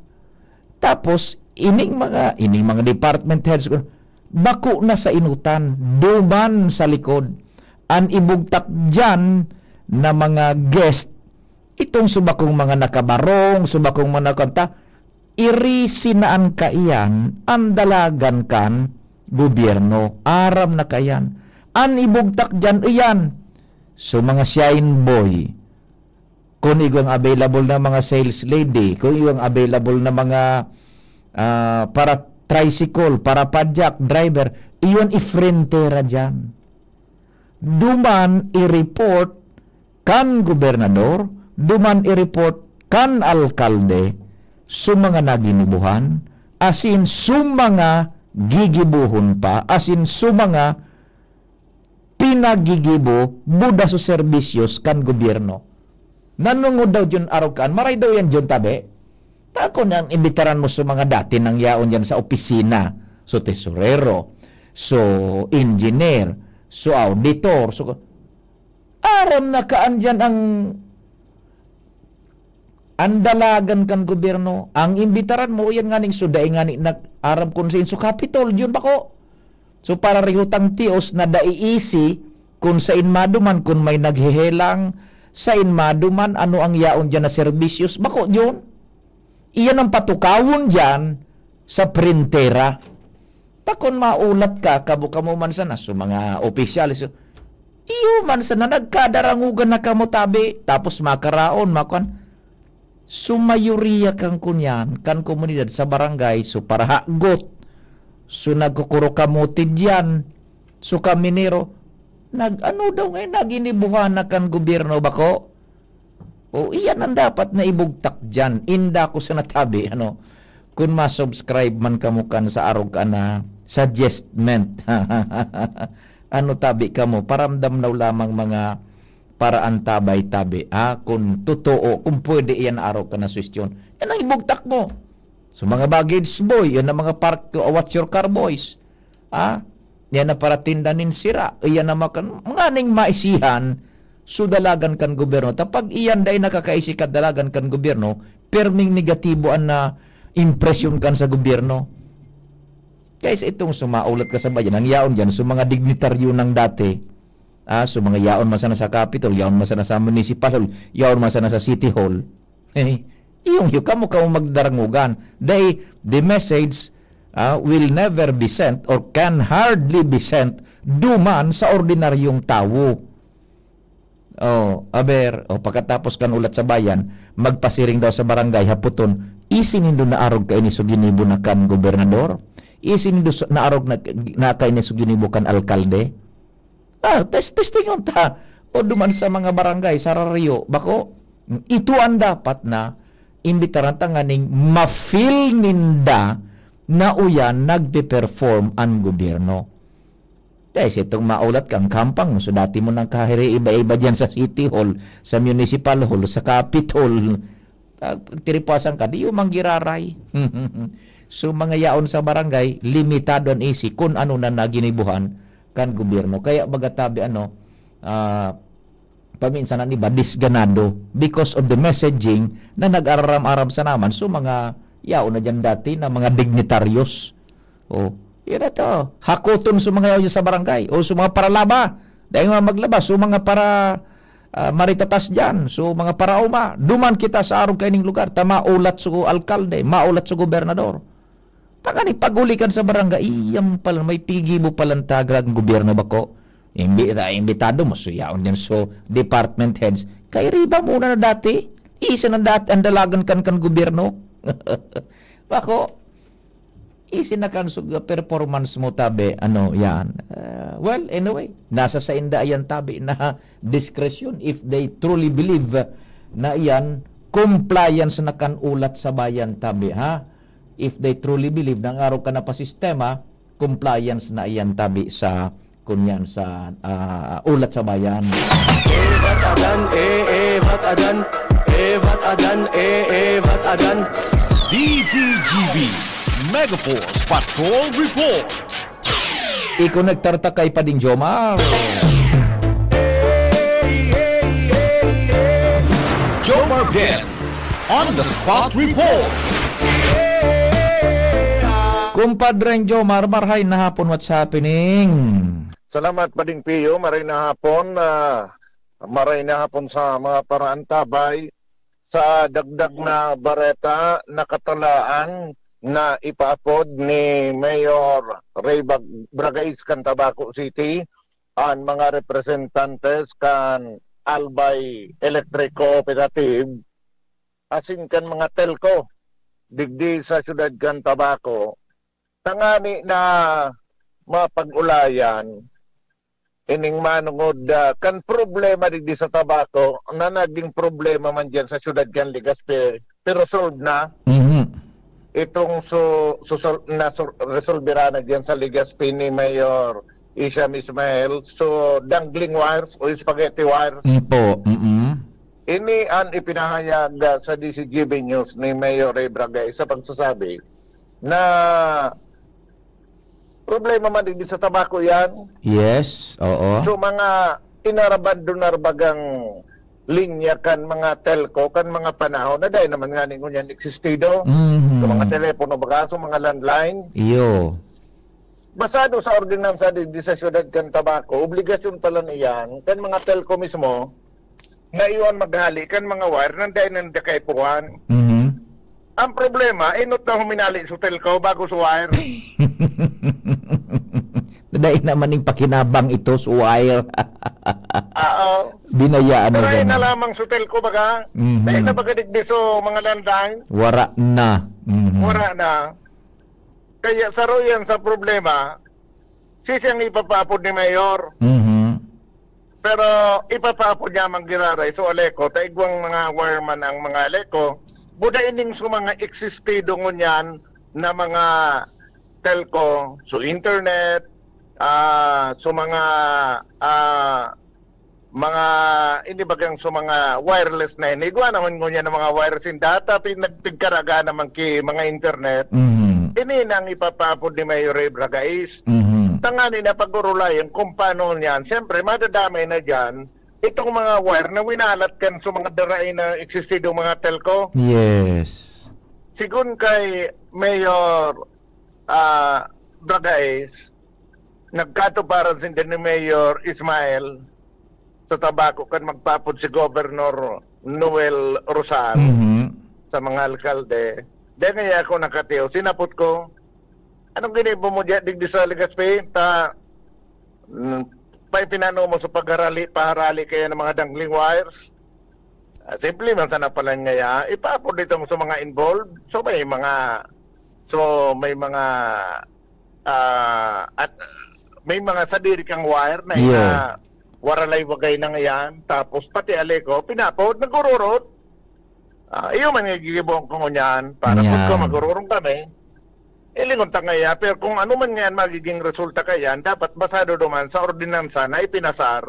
tapos, ining mga, ining mga department heads, bako na sa inutan, duman sa likod. An ibugtak dyan na mga guest, itong subakong mga nakabarong, subakong mga nakanta, iri sinaan kaiyan an dalagan kan gobyerno. Aram na kaiyan. An ibugtak dyan, iyan. So, mga shine boy, kung igwang available na mga sales lady, kung igwang available na mga, ah, para tricycle, para padyak, driver, iyon ifrentera dyan. Duman i-report kan gobernador, duman i-report kan alkalde, su mga naginibuhan, asin su mga gigibuhon pa, asin su mga pinagigibo buda su serbisyos kan gobyerno. Nanungod daw diyon arog kan, maray daw yan diyon tabi. Tako na ang imbitaran mo sa mga dati nang yaon diyan sa opisina, so tesorero, so engineer, so auditor, so aram na kaan diyan ang, ang dalagan kan gobyerno. Ang imbitaran mo, yan nganing so dai ngani nag-aram kung saan so Capitol, diyon bako. So, para rihutang tios na dai isi, kun sain maduman, kun may naghehelang, sain maduman, ano ang yaon diyan na serbisyos, bako diyon. Iyan ang patukawon diyan sa printera. Ta kun maulat ka, kamo, kamo man sana, so mga opisyales, iyo man sana, nagkadarangugan na kamo tabi, tapos makaraon, makuan. So, mayoriya kan kunyan, kan komunidad sa barangay, so, parahagot, so, nagkukurokamote diyan, so, kaminero, nag-ano daw ngayon, naginibuhan na kan gobyerno, bako? O, iyan ang dapat na ibugtak diyan, inda ko sa natabi, ano, kun ma-subscribe man kamo kan sa arog ka na suggestment. Ano tabi kamo, paramdam daw lamang mga paraan tabay-tabi, ah, kung totoo, kung pwede iyan araw ka na suwestiyon. Yan ang ibugtak mo. So, mga baggage boy, yan ang mga park, uh, watch your car boys. Ah, yan ang paratinda nin sira. Iyan ang mga, mga ning maisihan, so dalagan kan gobyerno. Ta pag iyan dai nakakaisi ka dalagan kan gobyerno, perming negatibo an na impresyon kan sa gobyerno. Kaya sa itong sumaulat ka sa bayan, ang yaon dyan, so mga dignitaryo ng dati, Ah, so mga yaon man sana sa Capitol, yaon man sana sa Municipal Hall, yaon man sana sa City Hall. Eh, iyong hiyo, kamo, kamo magdarangugan. They, the message, ah, will never be sent or can hardly be sent duman sa ordinaryong tawo. Oh, aber, oh, pagkatapos kan ulat sa bayan, magpasiring daw sa barangay, haputon, "Isi nindo naarog kaini so ginibo na kan gobernador? Isi nindo so, naarog na, na kaini so ginibo kan alkalde?" Ah, test-, testingon ta. O duman sa mga barangay, sa Rario, bako, ito ang dapat na imbitaran ta nganing ma-feel ninda na uyan nagpe-perform ang gobyerno. Dahil sa itong maulat kang kampang, so dati mo nang kahiri iba-iba dyan sa City Hall, sa Municipal Hall, sa Capitol. Ah, pagtiripasan ka, di yung manggiraray. So, mga yaon sa barangay, limitado an isi kun ano na naginibuhan kan gobyerno. Kaya baga tabi, ano, ah, paminsan ang iba disganado because of the messaging na nag-araram-aram sa naman. So, mga yaon na dyan dati na mga dignitaryos. Oh, yan na to. Hakoton sa mga yaon sa barangay o sa mga paralaba. Dahil mga maglaba, so mga para ah, maritatas diyan. So, mga paraoma, duman kita sa arog kaining lugar, ta maulat sa alkalde, maulat sa gobernador. Tangani, pag-uli kan sa barangay, iyam pala, may pigi mo palang taga ang gobyerno bako. Imbi-, ah, imbitado mo, suyaon din so department heads. Kay riba muna na dati. Isa na dati ang dalagan kan, kan gobyerno. Bako, isin na kan sug-, performance mo, tabi, ano, yan. Ah, well, anyway, nasa sainda yan, tabi, na discretion if they truly believe na yan, compliance na kan ulat sa bayan, tabi, ha? If they truly believe na ang araw ka na pa sistema, compliance na iyan, tabi, sa kunyan sa, ah, ulat sa bayan. Evat adan, e, evat adan, evat adan, e, evat adan. D Z G B, Megaforce Patrol Report. I-connectar ta kay Pading Jomar. Jomar Bien, on the spot report. Kumpadreng Jomar, marhay na hapon, what's happening? Salamat, Pading Pio. Maray na hapon, ah, maray na hapon sa mga paraantabay. Sa dagdag na bareta, nakatalaan na ipaapod ni Mayor Ray Bag-, Bragais kan Tabaco City an mga representantes kan Albay Electric Cooperative asin kan mga telco digdi sa siyudad kan Tabaco, tangani na mapag-ulayan ining manongod, ah, kan problema digdi sa Tabaco na naging problema man diyan sa siyudad kan Legazpi, pero solved na. Mhm. Itong su-, susol-, na sur-, resolbera na diyan sa Legazpi ni Mayor Isham Ismail. So, dangling wires o spaghetti wires. Mm po, mm. Ini an ipinahayag, ah, sa D Z G B News ni Mayor Ray Bragais sa pagsasabi na problema man digdi sa Tabaco yan. Yes, oo. So, mga inarabandonar bagang linya kan mga telco, kan mga panahon na dai naman ngani ngunyan existido. Mhm. So, mga telepono baga, so, mga landline. Iyo. Basado sa ordinansa digdi sa siyudad kan Tabaco, obligasyon pala niyan kan mga telco mismo na iyo an maghali kan mga wire nang dai ninda kaipuhan. Mhm. Ang problema, enot na huminali sa telco bago sa wire. Dai naman ning pakinabang ito sa wire. Oo. Binayaan na Pero siya ayun na na. lamang sa telco, baga. Mhm. Dai na baga digdi sa mga landline. Wara na. Mhm. Wara na. Kaya saro yan sa problema, sisiyang ipapaapod ni Mayor. Mhm. Pero ipapaapod niya man giraray, so Aleco, ta igwang mga wireman ang mga Aleco, buda ining sa mga existido ngunyan na mga telco, so internet, ah, so mga, ah, mga, ini bagang sa mga wireless na ini. Igwa naman ngunyan ang mga wires in data, pin-, nagpigkaraga naman ki mga internet. Mhm. Ini nang ipapaapod ni Mayor Ray Bragais. Mhm. Tangani na pag-urulayan kung paano niyan. Siyempre, madadamay na diyan itong mga wire na winalat kan sa mga darain na existidong mga telco. Yes. Sigun kay Mayor, ah, Bragais, nagkatuparan sinda ni Mayor Ismael sa Tabaco kan magpaapod si Governor Noel Rosal Mhm. sa mga alkalde. Dahil nga ako nakatiyo, sinapot ko, "Anong ginibo mo diya, digdi sa Legazpi? Ta, mm, pa ipinano mo sa pagharali, paharali kaya ng mga dangling wires?" Ah, simple man sana pala ngaya, ipaapod dito sa mga involved. So, may mga, so, may mga, ah, at may mga sadiri kang wire na Iyo. ina-, waralay wagay na ngayan. Tapos, pati Aleco, pinapod, nagururot. Ah, iyo man nga gigibohon ko ngunyan, para Yan. pagka magururong kami, ilingon ta ngaya. Pero kung ano man ngayan magiging resulta kayan, dapat basado duman sa ordinansa na ipinasar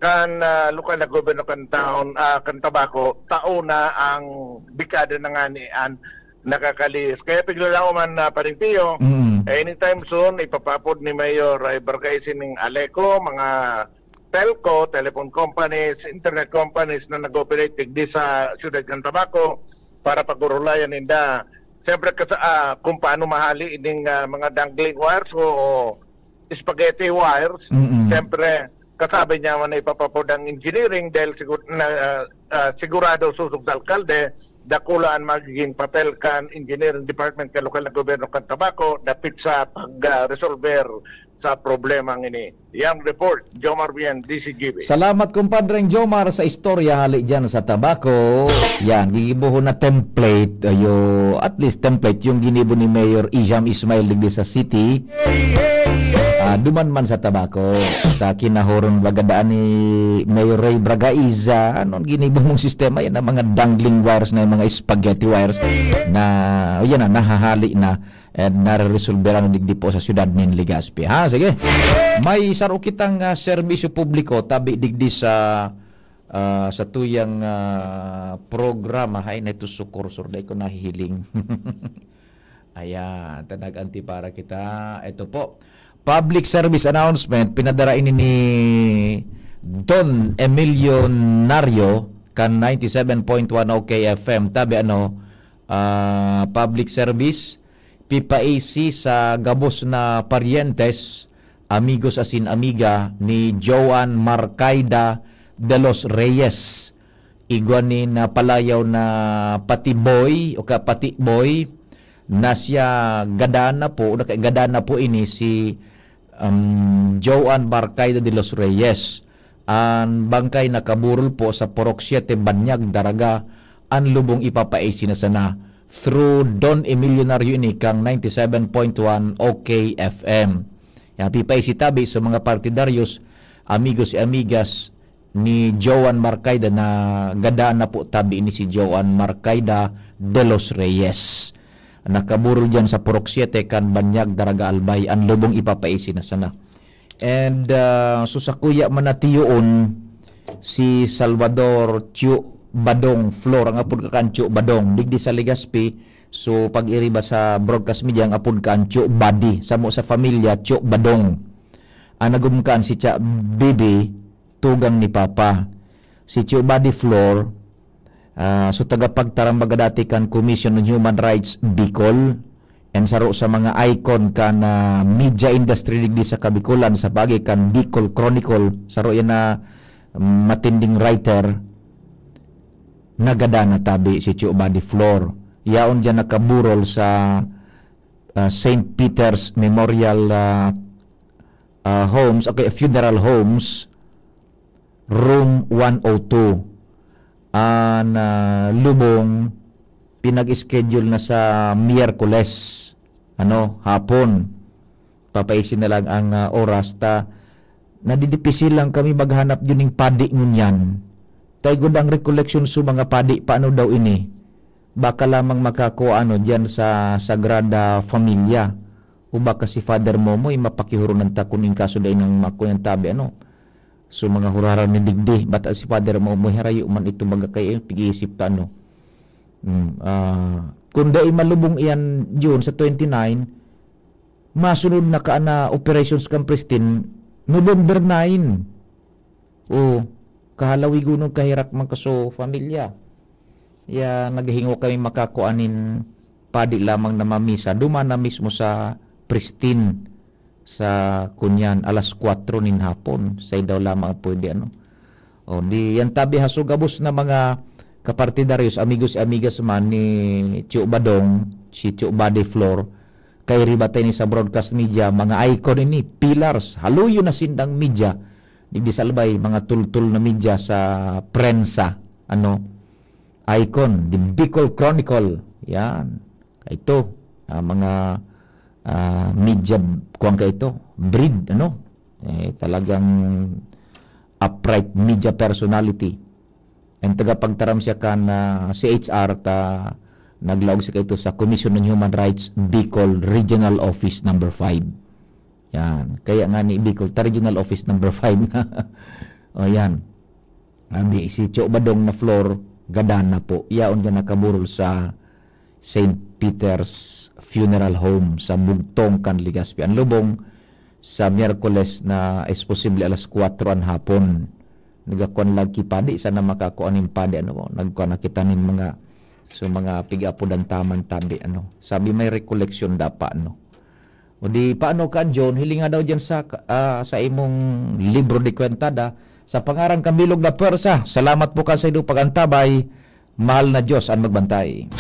kan, ah, lokal na gobyerno kan taon, ah, kan Tabaco, tao na ang dekada na nga ni an nakakalihis. Kaya piglalaom man na, Paring Pio, Mm. anytime soon, ipapapod ni Mayor Ray Barcay sining Aleco, mga telco, telephone companies, internet companies na nag-operate digdi sa siyudad kan Tabaco para pagurulayan ninda. Siyempre, kasa-, ah, kung paano mahali ining, ah, mga dangling wires o, o spaghetti wires, Mm-mm. siyempre, kasabi niya man na ipapapod ang engineering dahil sigur-, na, ah, ah, sigurado sosog sa alkalde, dakula an magiging papel kan engineering department kan lokal na gobyerno kan Tabaco dapit sa pag-resolver sa problemang ini. Yang report, Jomar Bien, D C G B. Salamat, kumpadreng Jomar, sa istorya hali dyan sa Tabaco. Yan, gigibohon na template, ayo, at least template yung ginibo ni Mayor Ijam Ismail digdi sa city. Ah, duman man sa Tabaco. At, ah, kinahoron baga daan ni Mayor Ray Bragaiza, anong ginibo mong sistema? Yan ang mga dangling wires na, yung mga spaghetti wires na, o yan na, nahahali na and nareresolbera na digdi po sa siyudad nin Legazpi. Ha, sige. May saro kitang, ah, serbisyo publiko, tabi digdi sa, ah, sa tuyang, ah, programa. Hay, na ito sa kursor, dai ko nahihiling. Ayan, tanag anti para kita. Ito po. Public service announcement, pinadara ini ni Don Emilio Nario kan ninety seven point one O K F M. Tabi ano, ah, public service, pipaisi sa gabos na paryentes, amigos asin amiga ni Joan Marcaida de los Reyes. Igwa nin, ah, palayaw na Patiboy o ka Patiboy, na siya gadan na po, na kay gadan na po ini si, um, Joan Marcaida de los Reyes. An bangkay nakaburol po sa Purok Siete, Banyag, Daraga, an lubong ipapaisi na sana through Don Emilio Nario ini kang ninety seven point one O K F M. Yan, pipaisi tabi sa mga partidaryos, amigos y amigas ni Joan Marcaida na gadan na po tabi ini si Joan Marcaida de los Reyes. Nakaburol diyan sa Purok Siete kan Banyag, Daraga, Albay, an lubong ipapaisi na sana. And, ah, so sakuya man na tiyoon si Salvador Tio Badong Flor, ang apod ka kan Tio Badong, digdi sa Legazpi. So, pag-iriba sa broadcast media, ang apod kan Tio Badi. Samo sa pamilya, Tio Badong. Ang nagumkaan si Cha Bibi, tugang ni Papa. Si Tio Badi Flor, ah, so tagapagtaram baga dati kan Commission on Human Rights Bicol, and saro sa mga icon kan, ah, media industry digdi sa Kabikolan, sa bagay kan Bicol Chronicle, saro yan na matinding writer, nagadan na tabi si Tio Badi Flor. Yaon diyan nakaburol sa, ah, Saint Peter's Memorial, ah, ah, Homes, okay, Funeral Homes, Room one oh two. An, ah, lubong pinag-schedule na sa Miyerkules, ano, hapon. Papaisin na lang ang, ah, oras ta nadidipisil lang kami maghanap dining padi ngunyan. Ta igod ang recollection sa mga padi, paano daw ini? Baka lamang makakua ano diyan sa Sagrada Familia. O baka si Father Momoy, mapakihurunan ta kun in kaso dai nang makuyan tabi, ano. So, mga huraran ni digdi, bata si Father Momoy, harayo man ito magakay, eh, pag-iisip ta, ano. Hmm, ah, kung dai malubong iyan June sa twenty-nine, masunod na ka na operations kan Pristin, November nine. O, kahalawigonon kahirak man ka so pamilya. Ya, naghingo kami makakua nin padi lamang na mamisa. Duman na mismo sa Pristin, sa kunyan, alas kwatro nin hapon. Sa daw lamang pwede, ano. O, di, yan tabi ha, so gabos na mga kapartidaryos, amigos y amigas man ni Tio Badong, si Tio Badi Flor, kay ribatay ni sa broadcast media, mga icon ini, pillars, haluyo na sindang media, digdi sa Albay, mga tultol na media sa prensa, ano, icon, The Bicol Chronicle, yan. Ito, ah, mga, ah, media, kuwan ka ito, breed, ano, eh, talagang upright media personality. Ang tagapagtaram siya kan, ah, C H R ta naglaog siya kaito sa Commission on Human Rights, Bicol Regional Office number five. Yan. Kaya nga ni Bicol, ta Regional Office number five na. O, yan. Abi, si Tio Badong na Flor, gadan na po. Yaon ka nakaburol sa Saint Peter's Funeral Home sa Bugtong kan Legazpi. Ang lubong sa Miyerkules na is posible alas kwatro an hapon. Nagakwan lagi padi, sana makakua nin padi, ano, nagkwan na kita nin mga, so, mga pigapudan taman tabi, ano. Sabi may recollection dapa, ano. O di, paano ka, John? Hilinga daw dyan sa, ah, sa imong libro de Kwentada, sa pangaran kan bilog na pwersa. Salamat po kan sa inyong pag-antabay. Mahal na Diyos ang magbantay.